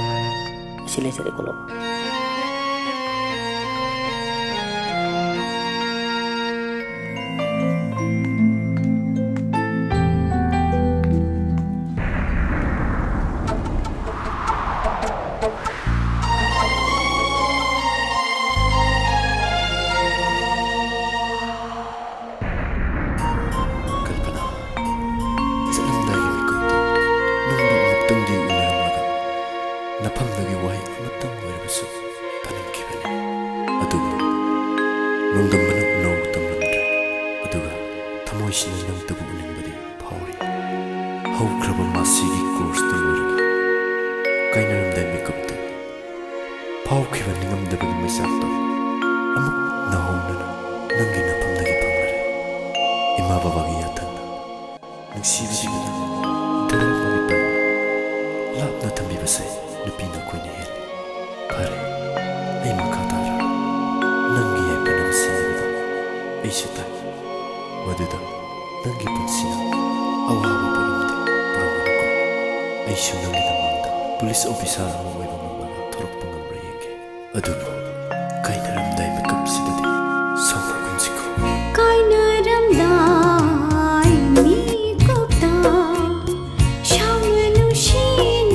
ꯑꯁꯤ ꯂꯩꯖꯔꯦꯀꯣ, ꯂꯧ꯫ ꯀꯜꯄꯅꯥ, ꯆꯠꯂꯝꯗꯥꯏꯒꯤ ꯃꯤꯀꯨꯞꯇ ꯅꯪꯕꯨ ꯑꯃꯨꯛꯇꯪꯗꯤ ꯎꯅꯔꯝꯂꯒ ꯅꯐꯝꯗꯒꯤ ꯋꯥꯍꯩ ꯑꯃꯇꯪ ꯑꯣꯏꯔꯕꯁꯨ ꯇꯥꯅꯤꯡꯈꯤꯕꯅꯤ꯫ ꯑꯗꯨꯕꯨ ꯅꯣꯡꯗꯝꯕꯅ ꯎꯅꯧ ꯇꯝꯂꯝꯗ꯭ꯔꯦ꯫ ꯑꯗꯨꯒ ꯊꯃꯣꯏꯁꯤꯅ ꯅꯪꯇꯕꯨ ꯎꯅꯤꯡꯕꯗꯤ ꯐꯥꯎꯔꯤ꯫ ꯍꯧꯈ꯭ꯔꯕ ꯃꯥꯁꯤꯒꯤ ꯀꯣꯔꯁꯇꯨ ꯂꯣꯏꯔꯒ ꯀꯥꯏꯅꯔꯝꯗꯥꯏ ꯃꯤꯀꯨꯞꯇ ꯐꯥꯎꯈꯤꯕ ꯅꯤꯡꯉꯝꯗꯕꯒꯤ ꯃꯩꯆꯥꯛꯇꯣ ꯑꯃꯨꯛ ꯅꯧꯍꯧꯅꯅ ꯅꯪꯒꯤ ꯅꯐꯝꯗꯒꯤ ꯐꯪꯂꯔꯦ꯫ ꯏꯃꯥ ꯕꯕꯥꯒꯤ ꯌꯥꯊꯪꯅ ꯅꯨꯡꯁꯤꯕꯁꯤꯡ ꯑꯗꯨ ꯙꯔꯃꯒꯤ ꯄꯟ ꯂꯥꯞꯅ ꯊꯝꯕꯤꯕꯁꯦ ꯅꯨꯄꯤꯅ ꯑꯩꯈꯣꯏꯅ ꯍꯦꯜꯂꯤ꯫ ꯐꯔꯦ, ꯑꯩ ꯃꯈꯥ ꯇꯥꯔꯔꯣꯏ꯫ ꯅꯪꯒꯤ ꯌꯥꯏꯐꯅꯕ ꯁꯤꯟꯅꯕꯗ ꯑꯩꯁꯨ ꯇꯥꯏ꯫ ꯃꯗꯨꯗ ꯅꯪꯒꯤ ꯄꯨꯟꯁꯤꯅ ꯑꯋꯥꯕ ꯄꯣꯠꯂꯨꯝꯗꯤ ꯄꯨꯔꯝꯒꯅꯨꯀꯣ꯫ ꯑꯩꯁꯨ ꯅꯪꯒꯤ ꯅꯃꯥꯡꯗ ꯄꯨꯂꯤꯁ ꯑꯣꯐꯤꯁꯥꯔ ꯑꯃ ꯑꯣꯏꯕ ꯉꯝꯂꯒ ꯊꯣꯔꯛꯄ ꯉꯝꯕ꯭ꯔꯥ ꯌꯦꯡꯒꯦ꯫ ꯑꯗꯨꯕꯨ ꯀꯥꯏꯅꯔꯝꯗꯥꯏ ꯃꯤꯀꯞꯁꯤꯗꯗꯤ ꯁꯣꯝ ꯈꯨꯟꯁꯤꯀꯣ꯫ ꯀꯥꯏꯅꯔꯝꯗꯥꯏ ꯃꯤꯀꯨꯞꯇ ꯁꯥꯎꯅ ꯅꯨꯡꯁꯤ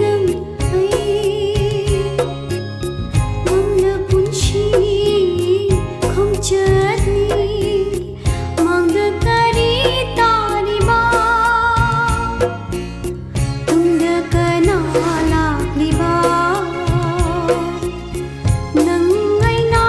ꯅꯪ ꯑꯩ ꯃꯪꯂ ꯄꯨꯟꯁꯤ ꯈꯣꯡꯆꯠꯅꯤ꯫ ꯃꯪꯗ ꯀꯔꯤ ꯇꯥꯔꯤꯕ? ꯇꯨꯡꯗ ꯀꯅꯥ ꯂꯥꯛꯂꯤꯕ? ꯅꯪ ꯑꯩꯅ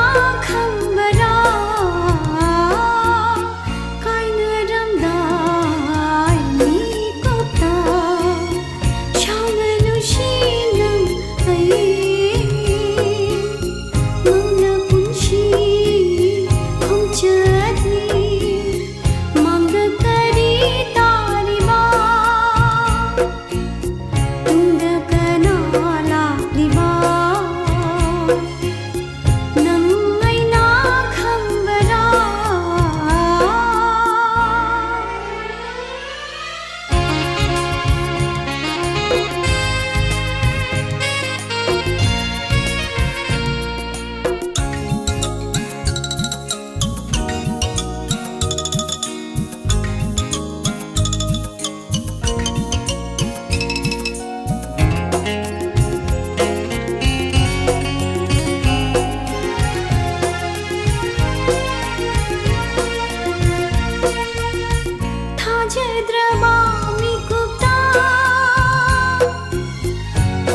ꯊꯥꯖꯗ꯭ꯔꯕ ꯃꯤꯀꯨꯞꯇ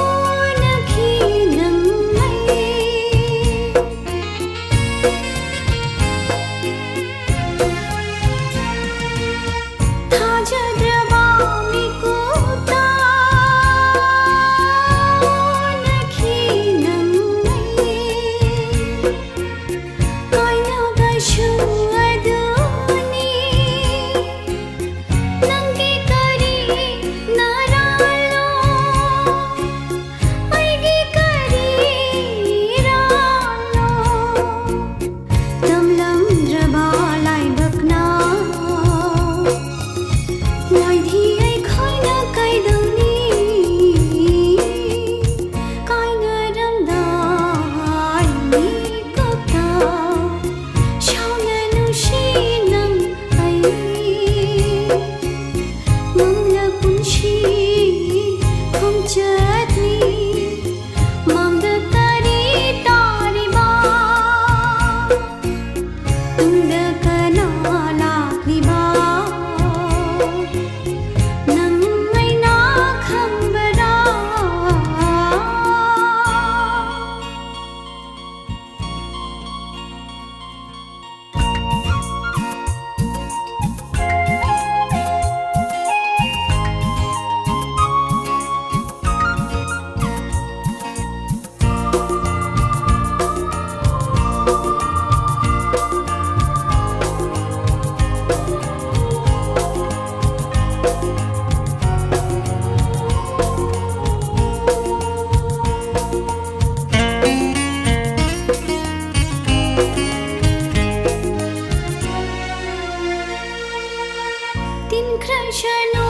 ꯎꯅꯈꯤ ꯅꯪ ꯑꯩ꯫ ꯊꯥꯖꯗ꯭ꯔꯕ ꯃꯤꯀꯨꯞꯇ ꯎꯅꯈꯤ ꯅꯪ ꯑꯩ꯫ ꯀꯥꯏꯅꯕꯁꯨ ꯑꯗꯨꯅꯤ꯫ ꯅꯪꯒꯤ ꯀꯔꯤ ꯅꯔꯥꯜꯂꯣ? ꯑꯩꯒꯤ ꯀꯔꯤ ꯏꯔꯥꯜꯂꯣ? ꯇꯝꯂꯝꯗ꯭ꯔꯕ ꯂꯥꯏꯕꯛꯅ ꯃꯥꯏꯊꯤ ꯑꯩꯈꯣꯏꯅ ꯀꯩꯗꯧꯅꯤ? ꯀꯥꯏꯅꯔꯝꯗꯥꯏ ꯃꯤꯀꯨꯞꯇ ꯁꯥꯎꯅ ꯅꯨꯡꯁꯤ ꯅꯪ ꯑꯩ꯫ ꯃꯪꯂ ꯄꯨꯟꯁꯤ ꯈꯣꯡꯆꯠꯅꯤ꯫ ꯃꯪꯗ ꯀꯔꯤ ꯇꯥꯔꯤꯕ? ꯇꯨꯡꯗ ꯀꯅꯥ ꯂꯥꯛꯂꯤꯕ? ꯅꯪ ꯑꯩꯅ ꯈꯪꯕꯔꯥ? ꯇꯤꯟꯈ꯭ꯔꯁꯅꯨ